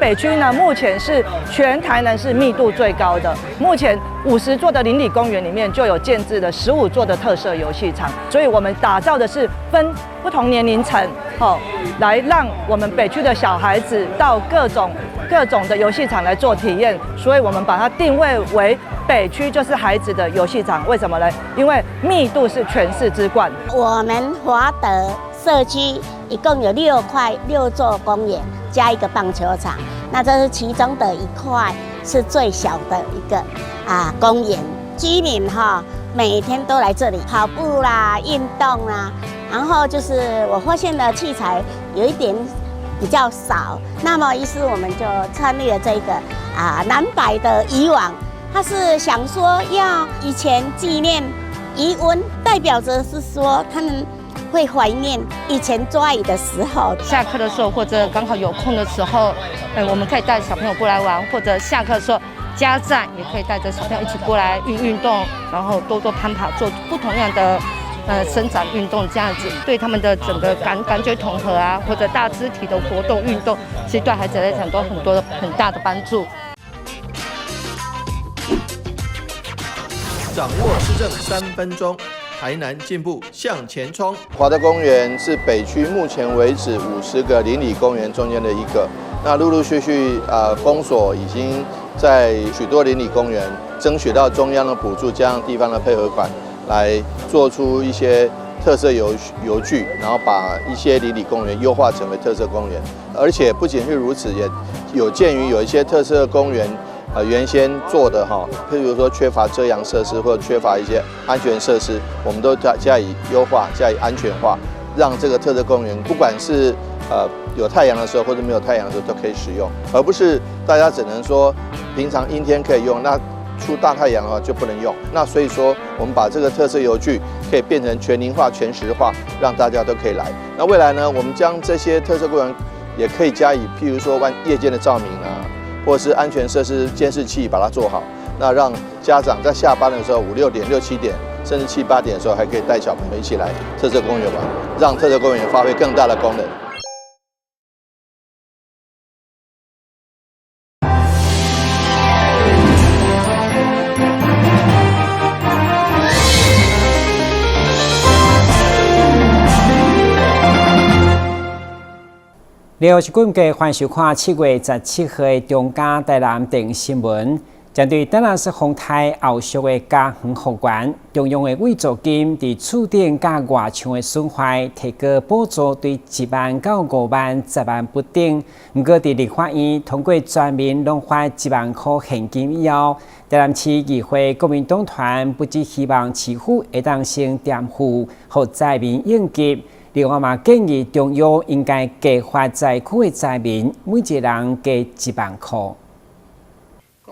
北区呢，目前是全台南市密度最高的。目前50座的邻里公园里面就有建置了15座的特色游戏场，所以我们打造的是分不同年龄层，哦，来让我们北区的小孩子到各种各种的游戏场来做体验。所以我们把它定位为北区就是孩子的游戏场。为什么呢？因为密度是全市之冠。我们华德社区一共有6块6座公园，加一个棒球场，那这是其中的一块，是最小的一个公园。居民哈每天都来这里跑步啦、运动啦，然后就是我发现的器材有一点比较少，那么于是我们就参与了这个南百的渔网，他是想说要以前纪念渔翁，代表着是说他们会怀念以前抓鱼的时候。下课的时候或者刚好有空的时候，我们可以带小朋友过来玩，或者下课的时候，家长也可以带着小朋友一起过来运运动，然后多多攀爬，做不同样的伸展运动，这样子对他们的整个感觉统合啊，或者大肢体的活动运动，其实对孩子来讲都很多的很大的帮助。掌握市政3分钟。台南进步向前冲。华德公园是北区目前为止50个邻里公园中间的一个。那陆陆续续，公所已经在许多邻里公园争取到中央的补助，加上地方的配合款，来做出一些特色游具，然后把一些邻里公园优化成为特色公园。而且不仅是如此，也有鉴于有一些特色公园原先做的哈，譬如说缺乏遮阳设施或者缺乏一些安全设施，我们都加以优化、加以安全化，让这个特色公园不管是有太阳的时候或者没有太阳的时候都可以使用，而不是大家只能说平常阴天可以用，那出大太阳的话就不能用。那所以说，我们把这个特色游具可以变成全龄化、全时化，让大家都可以来。那未来呢，我们将这些特色公园也可以加以，譬如说夜间的照明啊，或者是安全设施监视器把它做好，那让家长在下班的时候五六点、六七点，甚至七八点的时候，还可以带小朋友一起来特色公园玩，让特色公园发挥更大的功能。了，是今日欢迎收看7月17号的中嘉台南电新闻。针对丹那斯风台后续的家园复原，中央的慰助金伫厝顶佮外墙的损坏，提高补助对1万到5万、10万不等。毋过，伫立法院通过全民拢发1万箍现金以后，台南市议会国民党团不只希望市府会当先垫付，予灾民应急。另外嘛，建议中央应该加发灾区的灾民每一个人加1万箍。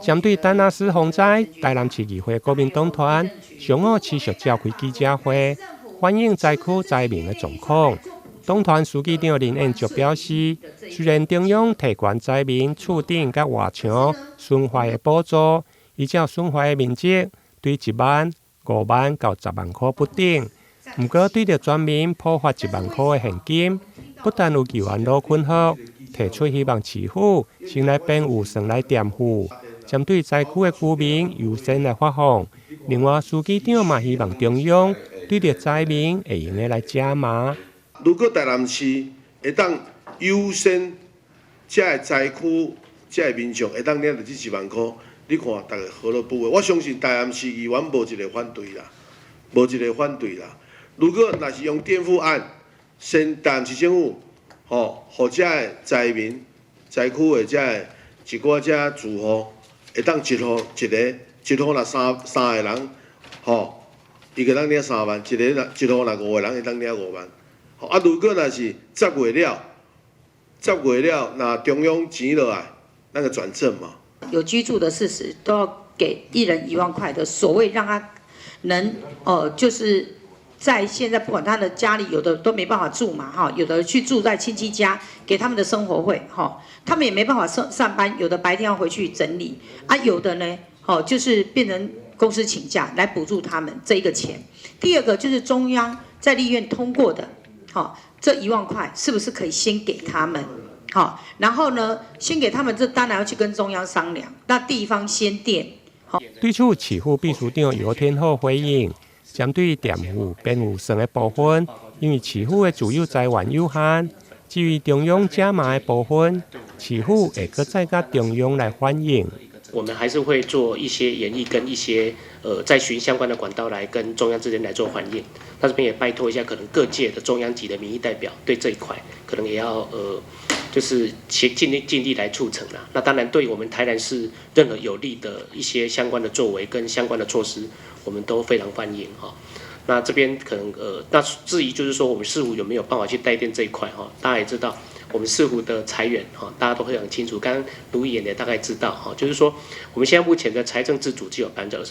针对丹那斯洪灾，台南市议会国民党团上午持续召开记者会，反映灾区灾民的状况。党团书记长林彦卓表示，虽然中央提悬灾民厝顶佮外墙损坏的补助，依照损坏的面积，对1万、5万到10万箍不等。毋过，对著全民普发一万箍的现金，不但有议员罗坤福提出希望市府先来编预算来垫付，针对灾区的居民优先来发放。另外，书记长嘛希望中央对著灾民会用得来加码。如果台南市会当优先，遮个灾区遮个民众会当领著这一万箍，你看逐家何乐不为？我相信台南市议员无一个反对啦，无一个反对啦。如果若是用垫付案，先台南市政府，吼，予遮个灾民、灾区的遮个一寡遮住户，会当一户一个，一户若三个人，吼，伊就当领3万；一个若一户若五个人，会当领5万。吼啊，如果若是十月了，十月了，若中央钱落来，咱就转正嘛。有居住的事实，都要给一人1万块的，所谓让他能，就是。在现在，不管他的家里有的都没办法住嘛，哈，有的去住在亲戚家，给他们的生活费，哈，他们也没办法上上班，有的白天要回去整理，啊，有的呢，就是变成公司请假来补助他们这一个钱。第二个就是中央在立院通过的，这一万块是不是可以先给他们？好，然後呢，先給他們，這當然要去跟中央商量，那地方先墊。對此，市府秘書長游天浩回應，針對墊付編預算的部分，因為市府的自有財源有限，至於中央加碼的部分，市府會閣再佮中央來反映。我們還是會做一些研議跟一些在循相關的管道來跟中央之間來做反映。那這邊也拜託一下，可能各界的中央級的民意代表對這一塊，可能也要就是盡力盡力來促成啦。那當然，對我們台南市任何有利的一些相關的作為跟相關的措施，我們都非常歡迎哈。那這邊可能那至於就是說，我們市府有沒有辦法去代墊這一塊哈？大家也知道，我們市府的財源哈，大家都非常清楚。剛剛盧議員也大概知道哈，就是說我們現在目前的財政自主只有28%，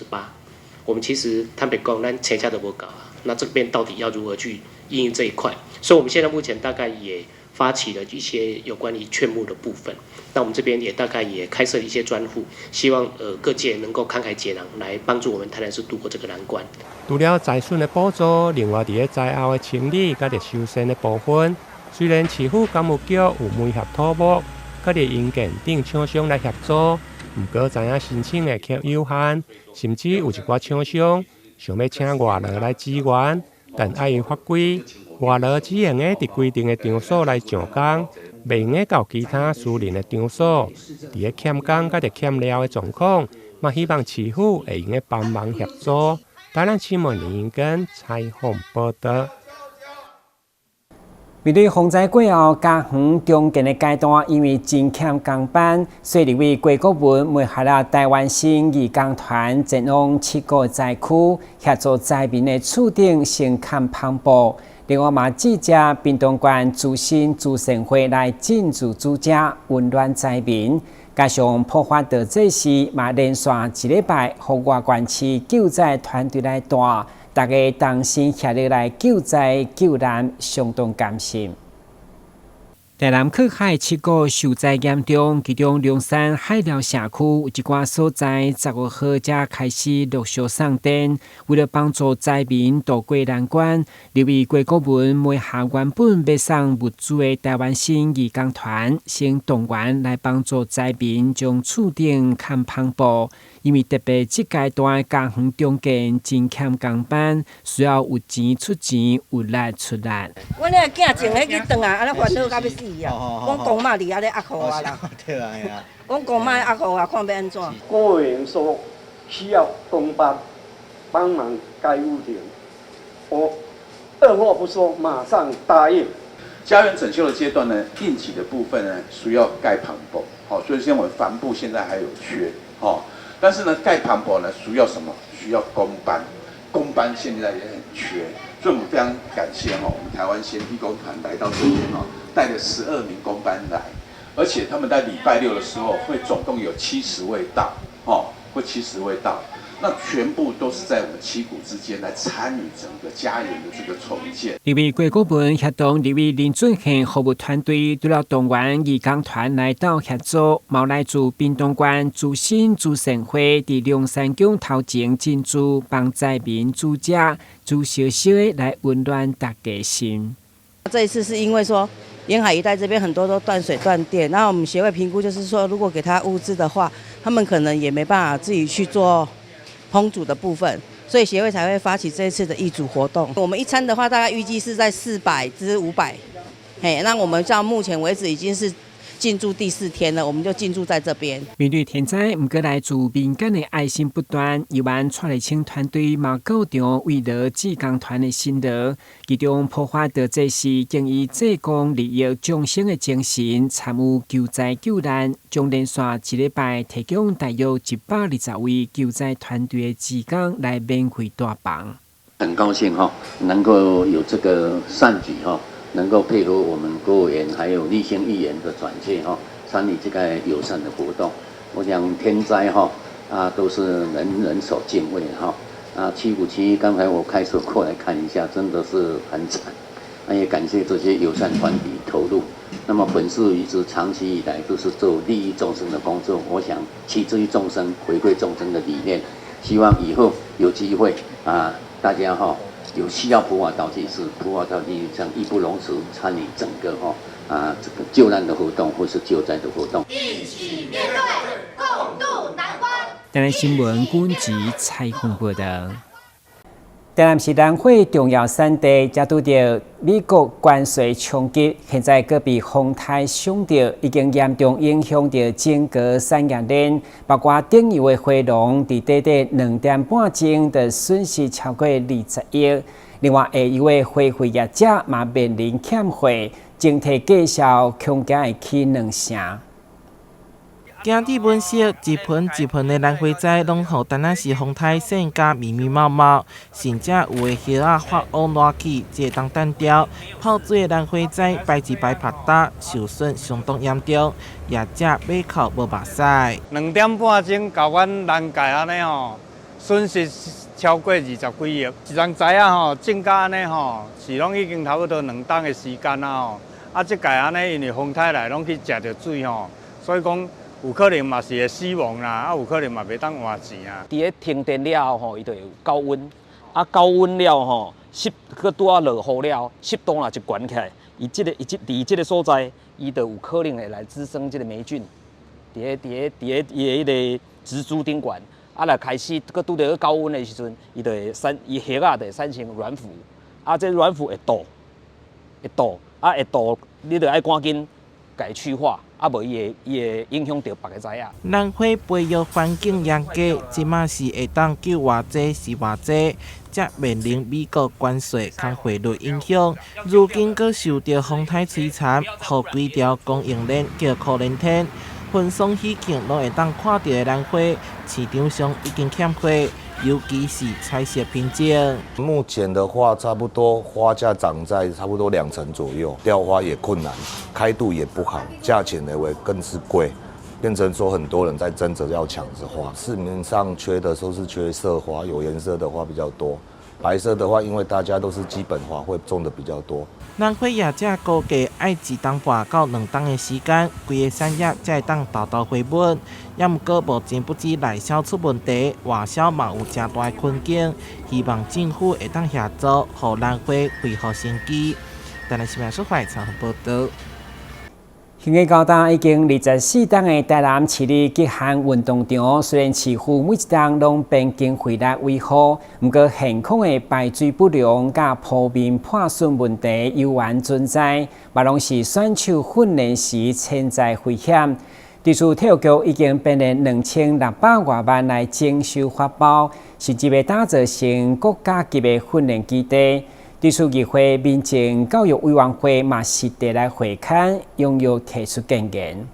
我們其實坦白講，咱錢下都無夠啊。那這邊到底要如何去應用這一塊？所以我們現在目前大概也發起了一些有關於勸募的部分。那我們這邊也大概也開設一些專戶，希望各界能夠慷慨解囊，來幫助我們台南市度過這個難關。除了災損的補助，另外佇咧災後的清理佮修繕的部分，雖然市府工務局有媒合土木、佮營建等廠商來協助，毋過知影申請的卻有限，甚至有一寡廠商想欲請外勞來支援，但礙於法規，外勞只會用得佇規定的場所來上工，袂用得到其他私人的場所。佇咧欠工佮欠料的狀況，嘛希望市府會用得幫忙協助。台南新聞林英根採訪報導。面對洪災過後，嘉園重建的階段，因為真欠工班，所以立委郭國文媒合了台灣省義工團前往七股災區協助災民的厝頂先崁帆布。另外嘛，致謝屏東縣慈心慈善會來進駐煮食，溫暖災民。加上普法的這時嘛，連續一禮拜，予外縣市救災團隊來帶。大家同心協力來救災救難，相當甘心。台南靠海七股受災嚴重，其中龍山海寮社區有一寡所在15號才開始陸續送電。為了幫助災民渡過難關，立委郭國文媒合原本欲送物資的台灣省義工團，先動員來幫助災民將厝頂崁帆布。因為特別這階段嘉園重建真欠工班，需要有錢出錢，有力出力。阮彼个囝前彼去轉來，按呢煩惱甲欲死啊！講公媽佇遐咧壓雨啊啦。對啊，係啊。講公媽壓雨啊，看欲按怎。郭委員說需要工班幫忙蓋屋頂，我二話不說，馬上答應。家園整修的階段呢，應急的部分呢需要蓋帆布，好，所以現在我們帆布現在還有缺，好。但是呢，蓋帆布呢需要什麼？需要工班，工班現在也很缺，所以我們非常感謝哈，我們台灣縣義工團來到這邊哈，帶了12名工班來，而且他們在禮拜六的時候會總共有七十位到，哦，會七十位到，那全部都是在我們七股之間來參與整個家園的這個重建。立委郭國文協同立委林俊憲服務團隊，除了動員義工團來到協助，嘛來自屏東縣慈心慈善會佇龍山宮頭前進駐，幫災民煮食，煮燒燒的來溫暖大家心。這一次是因為說沿海一帶這邊很多都斷水斷電，那我們協會評估就是說，如果給他物資的話，他們可能也沒辦法自己去做烹煮的部分，所以協會才會發起這一次的義煮活動。我們一餐的話，大概預計是在400至500，嘿，那我們到目前為止已經是進駐第四天了，我們就進駐在這邊。面對天災，毋過來自民間的愛心不斷，議員蔡麗清團隊嘛到場慰勞志工團的辛勞，其中普法的這是經以濟公利益眾生的精神，參與救災救難，將連續一禮拜提供大約120位救災團隊的志工來免費帶飯。很高興哈，能夠有這個善舉哈。能夠配合我們郭委員還有立憲議員的轉介哈，參與這個友善的活動。我想天災哈啊都是人人所敬畏哈啊，七股區剛才我開車過來看一下，真的是很慘。那也感謝這些友善團體投入。那麼本市一直長期以來都是做利益眾生的工作，我想取之於眾生，回饋眾生的理念，希望以後有機會啊，大家哈有需要普法道具，是普法道具這樣義不容辭參與整個哈啊這個救難的活動或是救災的活動。一起面對，共度難關。台南新聞君子采訪報道。台南是蘭花重要產地，才拄著美國關稅衝擊，現在閣被風颱傷著，已經嚴重影響著整個產業鏈，包括頂游的花農，佇短短2點半鐘就損失超過20億。另外，下游的花卉業者嘛面臨欠貨，整體價數恐驚會起2成。今日本色一盆一盆的蘭花栽，攏予陳那是風颱扇甲密密麻麻，甚至有的葉仔發烏爛去，這會當單調。泡水的蘭花栽排一排拍打，受損相當嚴重，業者買哭無目屎。2點半鐘，共阮蘭界按呢吼，損失超過20幾億。一人知影吼，種甲按呢吼，是攏已經差不多2冬的時間啊吼。啊，這屆按呢，因為風颱來，攏去食著水吼，所以講，有可能嘛是會死亡啦，啊，有可能嘛袂當換錢啊。佇咧停電了後吼，伊就會有高溫，啊，高溫了吼，濕閣拄仔落雨了，濕度若一懸起來，伊這個伊這佇這個所在，伊就有可能會來滋生這個黴菌，佇咧佇咧佇咧伊的彼個植株頂懸，啊，若開始閣拄著高溫的時陣，伊就會產伊葉仔就會產生軟腐，啊，這軟腐會倒，會倒，啊，會倒，你著愛趕緊共伊去化。啊，無伊會影響著別个栽仔。蘭花培育環境嚴格，這馬是會當救偌濟是偌濟，才面臨美國關稅佮匯率影響，如今閣受著風颱摧殘，予規條供應鏈叫苦連天。婚喪喜慶攏會當看著的蘭花，市場上已經欠貨，尤其是彩色品種。目前的話，差不多花價漲在差不多2成左右，吊花也困難，開度也不好，價錢呢會更是貴，變成說很多人在爭着要搶着花。市面上缺的都是缺色花，有顏色的花比較多，白色的話，因為大家都是基本花，會種的比較多。蘭花業者估計愛1冬半到2冬的時間，規個產業才會當沓沓回穩。也毋過目前不止內銷出問題，外銷嘛有誠大的困境。希望政府會當協助，予蘭花恢復生機。台南新聞蘇懷採訪報道。興建高達已經24冬的台南市立極限運動場，雖然市府每一冬攏編經費來維護，毋過現況的排水不良佮鋪面破損問題猶原存在，嘛攏是選手訓練時潛在危險。對此，體育局已經編列2600外萬來整修發包，甚至欲打造成國家級的訓練基地。對此，議會民政教育委員會嘛實地來會勘，踴躍提出建言。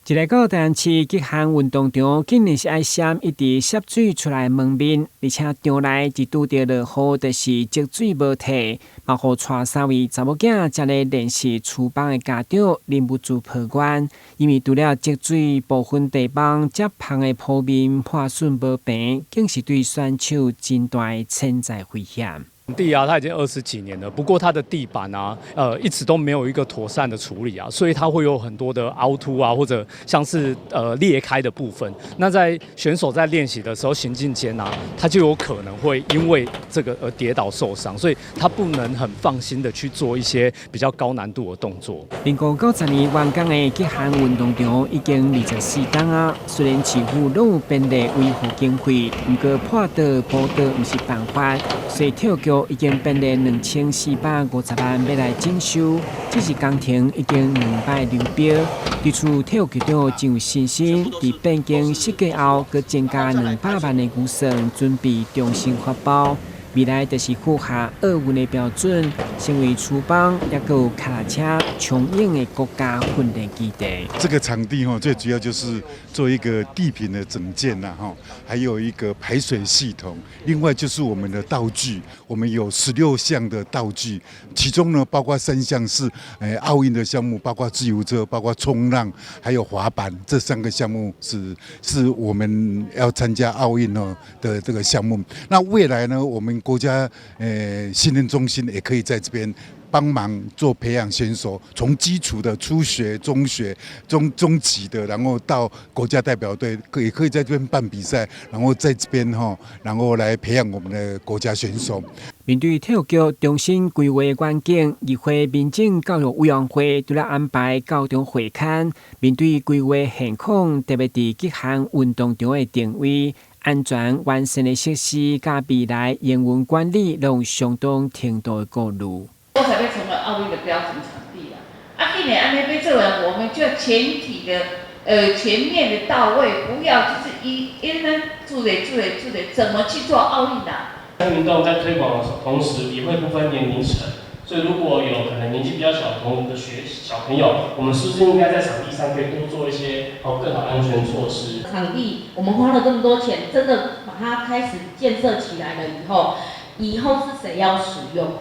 一來到台南市極限運動場，竟然是愛閃一直澀水出來門面，而且場內一拄著落雨，就是積水無退，嘛予帶三位查某囝遮咧練習廚房的家長忍不住抱怨，因為除了積水部分地方遮芳的鋪面破損無平，更是對選手真大的潛在危險。地啊，它已經20幾年了，不過它的地板啊，一直都沒有一個妥善的處理啊，所以它會有很多的凹凸啊，或者像是裂開的部分。那在選手在練習的時候，行進間啊，他就有可能會因為這個而跌倒受傷，所以他不能很放心的去做一些比較高難度的動作。民國90年完工的極限運動場已經24冬啊，雖然市府攏有編列維護經費，毋過破倒補倒毋是辦法，所以體育局已經編列2450萬欲來整修，只是工程已經兩擺流標。對此，體育局長真有信心，佇變更設計後，閣增加200萬的預算，準備重新發包。未來就是符合奧運的標準，成為廚房抑閣有跤踏車衝湧的國家訓練基地。這個場地哈，最主要就是做一個地坪的整建啦，哈，還有一個排水系統。另外就是我們的道具，我們有16項的道具，其中呢包括3項是奧運的項目，包括自由車、包括衝浪，還有滑板，這3個項目是我們要參加奧運哦的這個項目。那未來呢，我們國家訓練中心也可以在這邊幫忙做培養選手，從基礎的初學、中學、中中級的，然後到國家代表隊，也可以在這邊辦比賽，然後在這邊哈，然後來培養我們的國家選手。面對體育局重新規劃願景，議會民政教育委員會拄來安排高中會勘，面對規劃現況，特別佇極限運動場的定位、安全完善的設施，佮未來營運管理，攏有相當程度的顧慮。我才會成為奧運的標準場地啊！啊，今年按呢欲做完，我們就要全體的，全面的到位，不要就是一一呢，做咧做咧做咧，怎麼去做奧運啊？運動在推廣的同時，也會不分年齡層，所以如果有可能年紀比較小同的學小朋友，我們是不是應該在場地上可以多做一些哦更好安全措施？場地我們花了這麼多錢，真的把它開始建設起來了以後，以後是誰要使用？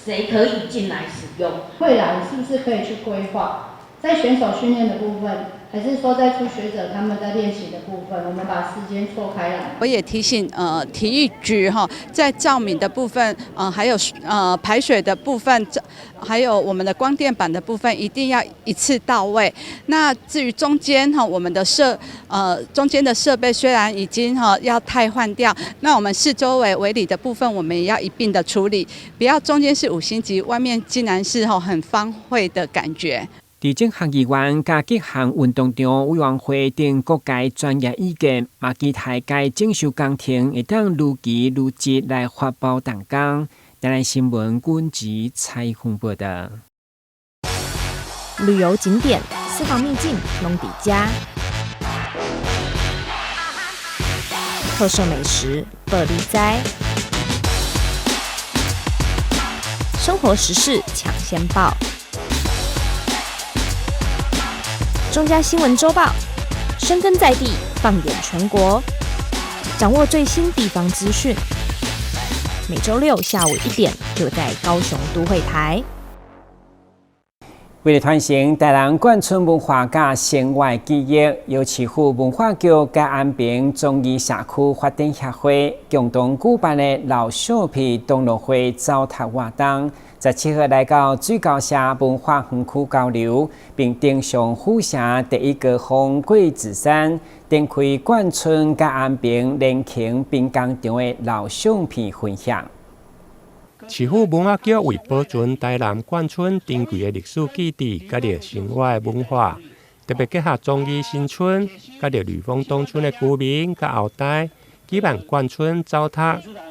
誰可以進來使用？未來是不是可以去規劃，在選手訓練的部分，還是說在初學者他們在練習的部分，我們把時間錯開來。我也提醒體育局哈，在照明的部分，還有排水的部分，還有我們的光電板的部分，一定要一次到位。那至於中間哈，我們的中間的設備雖然已經哈要汰換掉，那我們四周圍圍籬的部分，我們也要一併的處理，不要中間是五星級，外面竟然是哈很荒廢的感覺。佇整項議員佮極限運動場委員會等各界專業意見，嘛期待該整修工程會當如期如質來發包動工。台南新聞軍籍採訪報道。旅遊景點、私房秘境攏佇遮，特色美食報你知，生活時事搶先報。中嘉新聞週報，深耕在地，放眼全國，掌握最新地方資訊。每週六下午1點，就在高雄都會台。為了傳承台南眷村文化佮生活記憶，由市府文化局佮安平忠義社區發展協會共同舉辦的老相片同樂會走讀活動，17號來到水溝社文化園區交流，並登上府城第一高峰桂子山，展開眷村佮安平連墘兵工廠的老相片分享。市府文化局為保存台南眷村珍貴的歷史記憶，佮著生活的文化，特別結合忠義新村、佮著呂峰東村的居民佮後代，舉辦眷村走讀、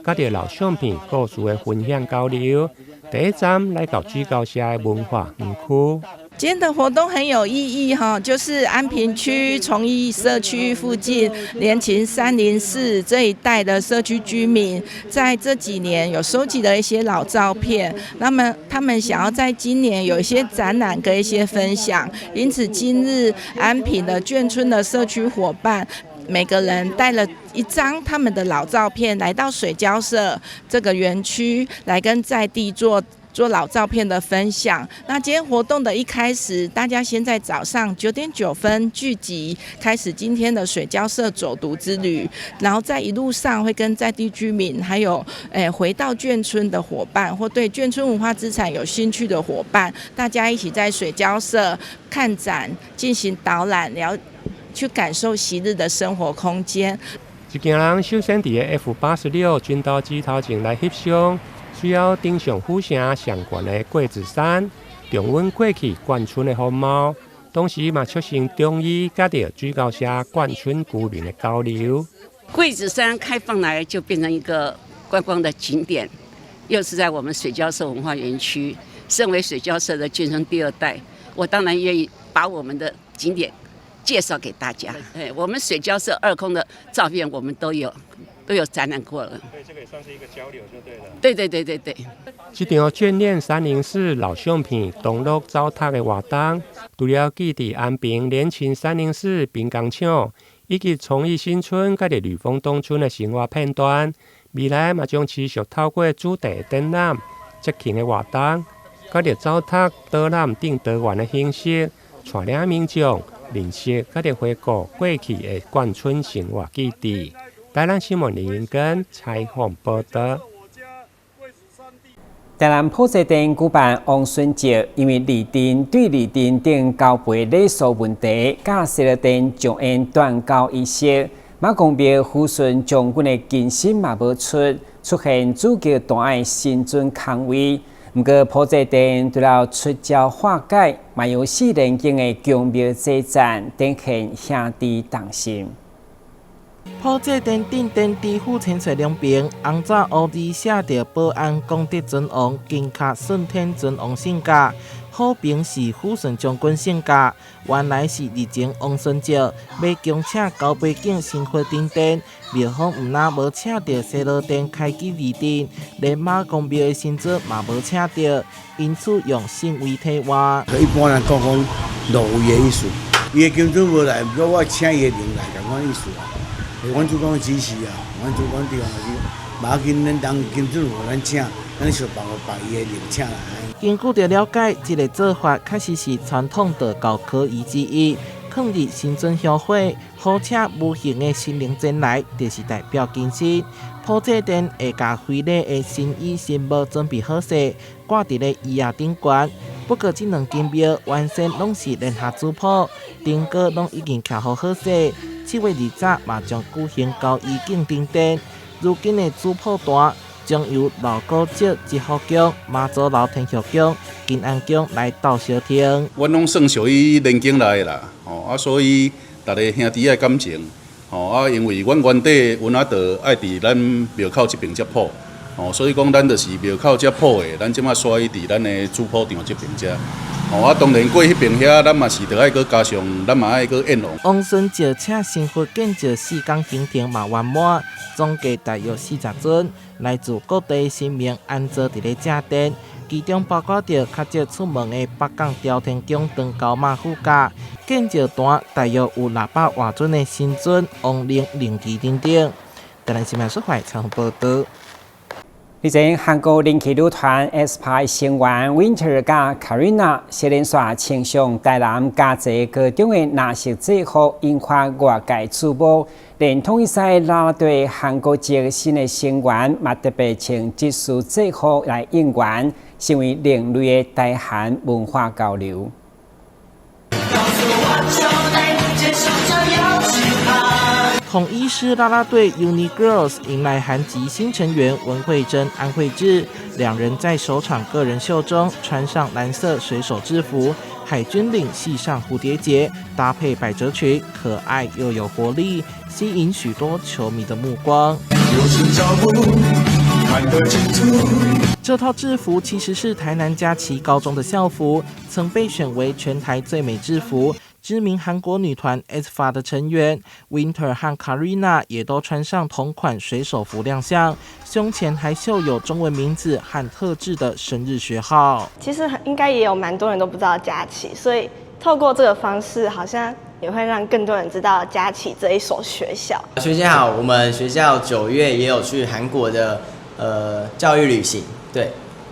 佮著老相片故事的分享交流。第一站來到水溝社的文化園區。今天的活動很有意義哈，就是安平區崇義社區附近聯勤304這一帶的社區居民，在這幾年有收集了一些老照片，那麼他們想要在今年有一些展覽跟一些分享，因此今日安平的眷村的社區夥伴，每個人帶了一張他們的老照片，來到水交社這個園區，來跟在地做老照片的分享。那今天活動的一開始，大家先在早上9點9分聚集，開始今天的水交社走讀之旅。然後在一路上會跟在地居民，還有回到眷村的夥伴，或對眷村文化資產有興趣的夥伴，大家一起在水交社看展，進行導覽，聊去感受昔日的生活空間。一行人首先佇个 F-86戰鬥機頭前來翕相。隨後登上府城上懸的桂子山，重溫過去眷村的風貌，同時嘛促成忠義佮著水溝社眷村居民的交流。桂子山開放來就變成一個觀光的景點，又是在我們水交社文化園區。身為水交社的眷村第二代，我當然願意把我們的景點介紹給大家。我們水交社二空的照片我們都有。都有展覽過了，對，這個也算是一個交流就對了。對對對對對。這場眷戀304老相片同樂走讀的活動，除了記佇安平聯勤304兵工廠，以及崇義新村佮著呂峰東村的生活片段，未來嘛將持續透過主題展覽、節慶的活動，佮著走讀導覽等多元的形式，帶領民眾認識佮著回顧過去的眷村生活記憶。台南新聞林英根採訪報道。台南普濟殿舉辦王孫節，因為地震對地震頂交賠禮數問題，佮西螺殿上演斷交儀式。媽公廟撫順將軍的金身嘛無出，出現主角壇的神尊空位。毋過普濟殿除了出招化解，嘛有四連間的宮廟祭戰，展現兄弟同心。普濟殿鎮殿知府清水兩邊，紅紙烏字寫著保安功德尊王金卡順天尊王聖駕，好評是撫順將軍聖駕。原來是日前王孫石欲恭請高碑景神佛鎮殿，廟方毋但無請著西螺殿開基二殿，連媽公廟的神尊嘛無請著，因此用聖位替換。一般人講講落位的意思，伊的金尊無來，毋過我請伊的靈來，仝款意思啊。阮主管指示啊，阮主管地方就是，無要緊，咱當金尊無咱請，咱想辦法把伊的靈請來。根據著了解，這个做法確實是傳統道教科儀之一。囥佇神尊香火，好請無形的神靈前來，就是代表金身。普濟殿會共回禮的新衣新帽準備好勢，掛佇咧椅仔頂懸。不過，這兩間廟原先攏是聯合主普，燈光攏已經徛好好勢。7月2日嘛將舉行交衣敬燈典。如今的主普壇將由老古蹟積福宮、媽祖樓天后宮、金安宮來鬥相挺。阮攏算屬於蓮井內的啦，吼啊，所以逐个兄弟仔感情，吼啊，因為阮原底阮阿道愛佇咱廟口這邊接普，吼，所以講咱就是廟口接普的，咱這馬徙佇咱的主普場這邊遮。哦，啊，當然過彼邊遐，咱嘛是著愛閣加上，咱嘛愛閣宴王。王孫石請神佛建醮四工行程嘛圓滿，總計大約40尊，來自各地神明安坐佇咧正殿，其中包括著較少出門的北港朝天宮長高媽護駕，建醮壇大約有600外尊的神尊、王靈、靈乩等等。台南新聞蘇懷採訪報導。日前，韓國人氣女團 aespa 成員 Winter 佮 Karina 小連續穿上台南嘉澤高中的藍色制服，引發外界矚目。連統一賽啦啦隊韓國籍新的成員嘛特別穿這束制服來應援，成為另類的台韓文化交流。統一獅啦啦隊 UNI Girls 迎來韓籍新成員文慧珍、安慧智，兩人在首場個人秀中穿上藍色水手制服，海軍領繫上蝴蝶結，搭配百褶裙，可愛又有活力，吸引許多球迷的目光。這套制服其實是台南嘉琪高中的校服，曾被選為全台最美制服。知名韓國女團 aespa 的成員 Winter 和 Karina 也都穿上同款水手服亮相，胸前還繡有中文名字和特製的生日學號。其實應該也有蠻多人都不知道嘉琪，所以透過這個方式，好像也會讓更多人知道嘉琪這一所學校。學姐好，我們學校9月也有去韓國的教育旅行，對。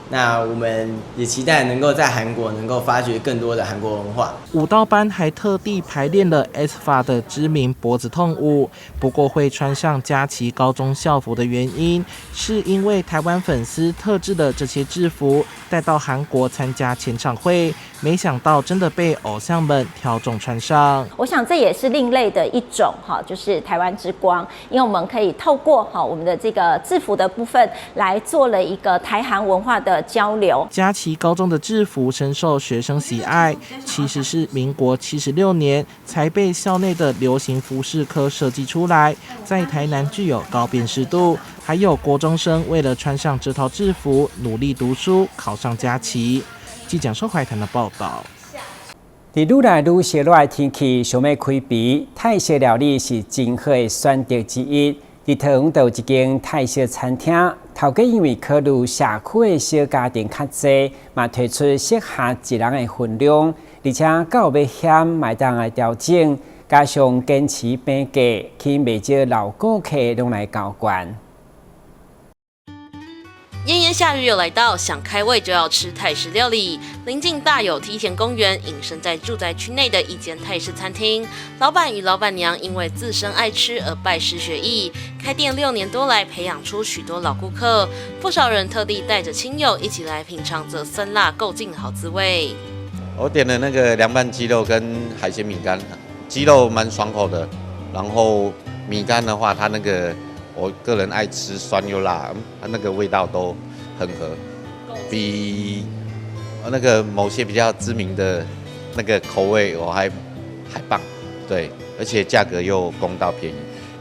那我們也期待能夠在韓國能夠發掘更多的韓國文化。舞蹈班還特地排練了 aespa 的知名脖子痛舞。不過會穿上嘉琪高中校服的原因，是因為台灣粉絲特製的這些制服帶到韓國參加簽唱會，沒想到真的被偶像們挑中穿上。我想這也是另類的一種哈，就是台灣之光，因為我們可以透過哈我們的這個制服的部分來做了一個台韓文化的交流。嘉琪高中的制服深受學生喜愛，其實是民國76年才被校內的流行服飾科設計出來，在台南具有高辨識度。還有國中生為了穿上這套制服，努力讀書，考上嘉琪。記者收懷談的報道。佇愈來愈熱的天氣，想欲開肥，泰式料理是真好的選擇之一。佇桃園就有一間泰式餐廳，頭家因為考慮社區的小家庭較濟，嘛推出適合一人的份量，而且較有欲鹹，嘛會當來調整，加上堅持平價，吸引袂少老顧客攏來交關。炎炎夏日又來到，想開胃就要吃泰式料理。鄰近大有梯田公園，隱身在住宅區內的一間泰式餐廳，老闆與老闆娘因為自身愛吃而拜師學藝，開店6年多來，培養出許多老顧客。不少人特地帶着親友一起來品嘗這酸辣夠勁的好滋味。我點了那個涼拌雞肉跟海鮮米干，雞肉蠻爽口的，然後米干的話，它那個。我個人愛吃酸又辣，它那個味道都很合，比那個某些比較知名的那個口味我還棒，對，而且價格又公道便宜。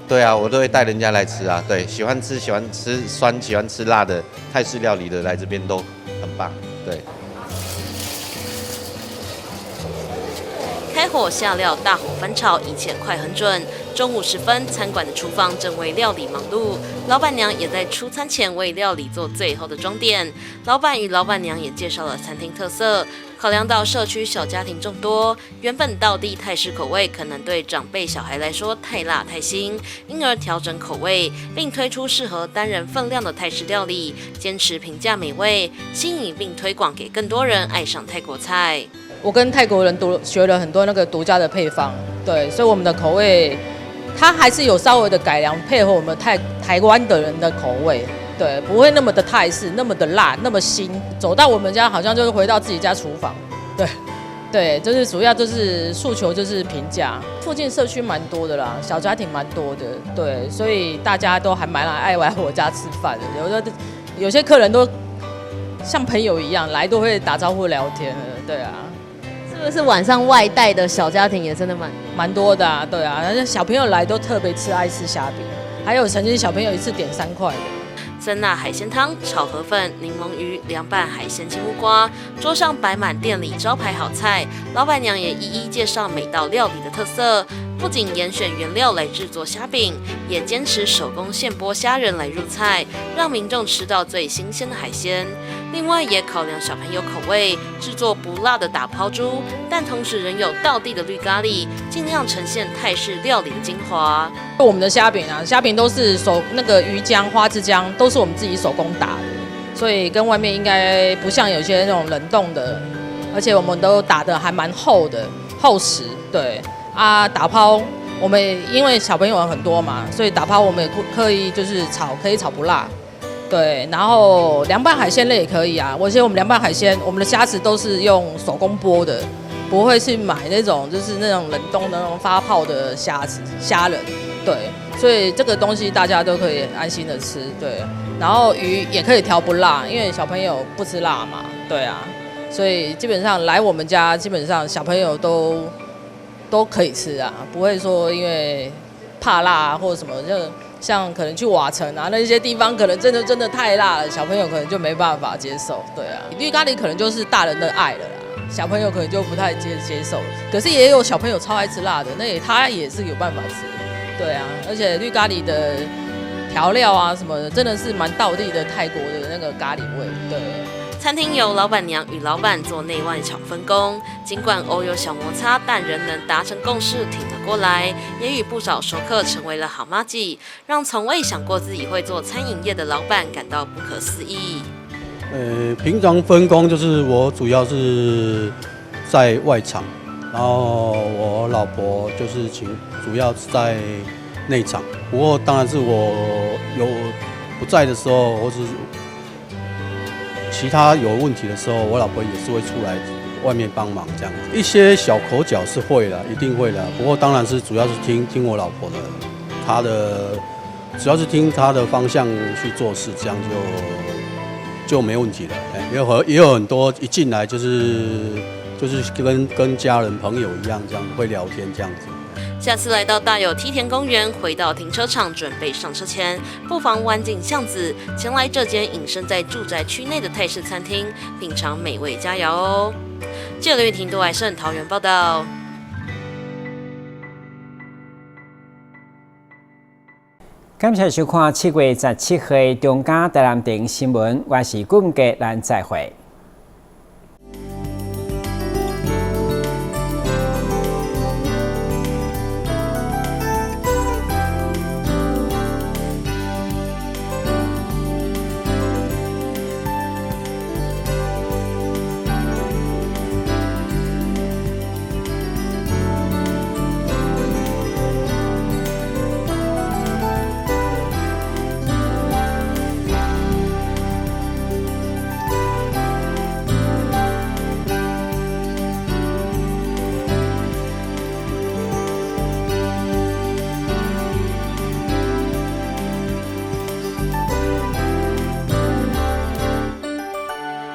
對啊，我都會帶人家來吃啊，對，喜歡吃酸、喜歡吃辣的泰式料理的來這邊都很棒，對。開火下料，大火翻炒，一切快很準。中午時分，餐館的廚房正為料理忙碌，老闆娘也在出餐前為料理做最後的裝點。老闆與老闆娘也介紹了餐廳特色。考量到社區小家庭眾多，原本道地泰式口味可能對長輩小孩來說太辣太腥，因而調整口味，並推出適合單人分量的泰式料理，堅持平價美味，吸引並推廣給更多人愛上泰國菜。我跟泰國人獨學了很多那個獨家的配方，對，所以我們的口味，它還是有稍微的改良，配合我們台灣的人的口味，對，不會那麼的泰式，那麼的辣，那麼腥。走到我們家好像就是回到自己家廚房，對，對，就是主要就是訴求就是平價。附近社區蠻多的啦，小家庭蠻多的，對，所以大家都還蠻愛來我家吃飯的。有的有些客人都像朋友一樣來，都會打招呼聊天的，對啊。是不是晚上外帶的小家庭也真的蠻多的啊？對啊，那小朋友來都特別吃愛吃蝦餅，還有曾經小朋友一次點3塊的。酸辣海鮮湯、炒河粉、檸檬魚、涼拌海鮮青木瓜，桌上擺滿店裡招牌好菜，老闆娘也一一介紹每道料理的特色。不僅嚴選原料來製作蝦餅，也堅持手工現剝蝦仁來入菜，讓民眾吃到最新鮮的海鮮。另外，也考量小朋友口味，製作不辣的打拋豬，但同時仍有道地的綠咖喱，盡量呈現泰式料理的精華。我們的蝦餅啊，蝦餅都是手那個魚漿、花枝漿都是我們自己手工打的，所以跟外面應該不像有些那種冷凍的，而且我們都打得還蠻厚的，厚實。對啊，打拋我們因為小朋友很多嘛，所以打拋我們也刻意就是炒，可以炒不辣。對，然後涼拌海鮮類也可以啊。而且我們涼拌海鮮，我們的蝦子都是用手工剝的，不會去買那種就是那種冷凍的那種發泡的蝦子蝦仁。對，所以這個東西大家都可以安心的吃。對，然後魚也可以調不辣，因為小朋友不吃辣嘛。對啊，所以基本上來我們家，基本上小朋友都可以吃啊，不會說因為怕辣啊或者什麼就。像可能去瓦城啊那些地方，可能真的真的太辣了，小朋友可能就沒辦法接受。對啊，綠咖喱可能就是大人的愛了啦，小朋友可能就不太接受。可是也有小朋友超愛吃辣的，那也他也是有辦法吃。對啊，而且綠咖喱的調料啊什麼的，真的是蠻道地的泰國的那個咖喱味。對。餐廳由老闆娘與老闆做內外場分工，儘管偶有小摩擦，但仍能達成共識，挺了過來，也與不少熟客成為了好麻吉，讓從未想過自己會做餐飲業的老闆感到不可思議。平常分工就是我主要是在外場，然後我老婆就是請主要是在內場。不過當然是我有不在的時候，或是其他有問題的時候，我老婆也是會出來外面幫忙這樣子。一些小口角是會的，一定會的。不過當然是主要是聽聽我老婆的，她的主要是聽她的方向去做事，這樣就沒問題了。也有很多一進來就是跟家人朋友一樣，這樣會聊天這樣子。下次來到大有梯田公園，回到停車場準備上車前，不妨彎進巷子，前來這間隱身在住宅區內的泰式餐廳，品嘗美味佳肴哦。記者劉玉婷、杜愛勝桃園報道。感謝收看7月17號中嘉台南電新聞，我是顧文傑，咱再會。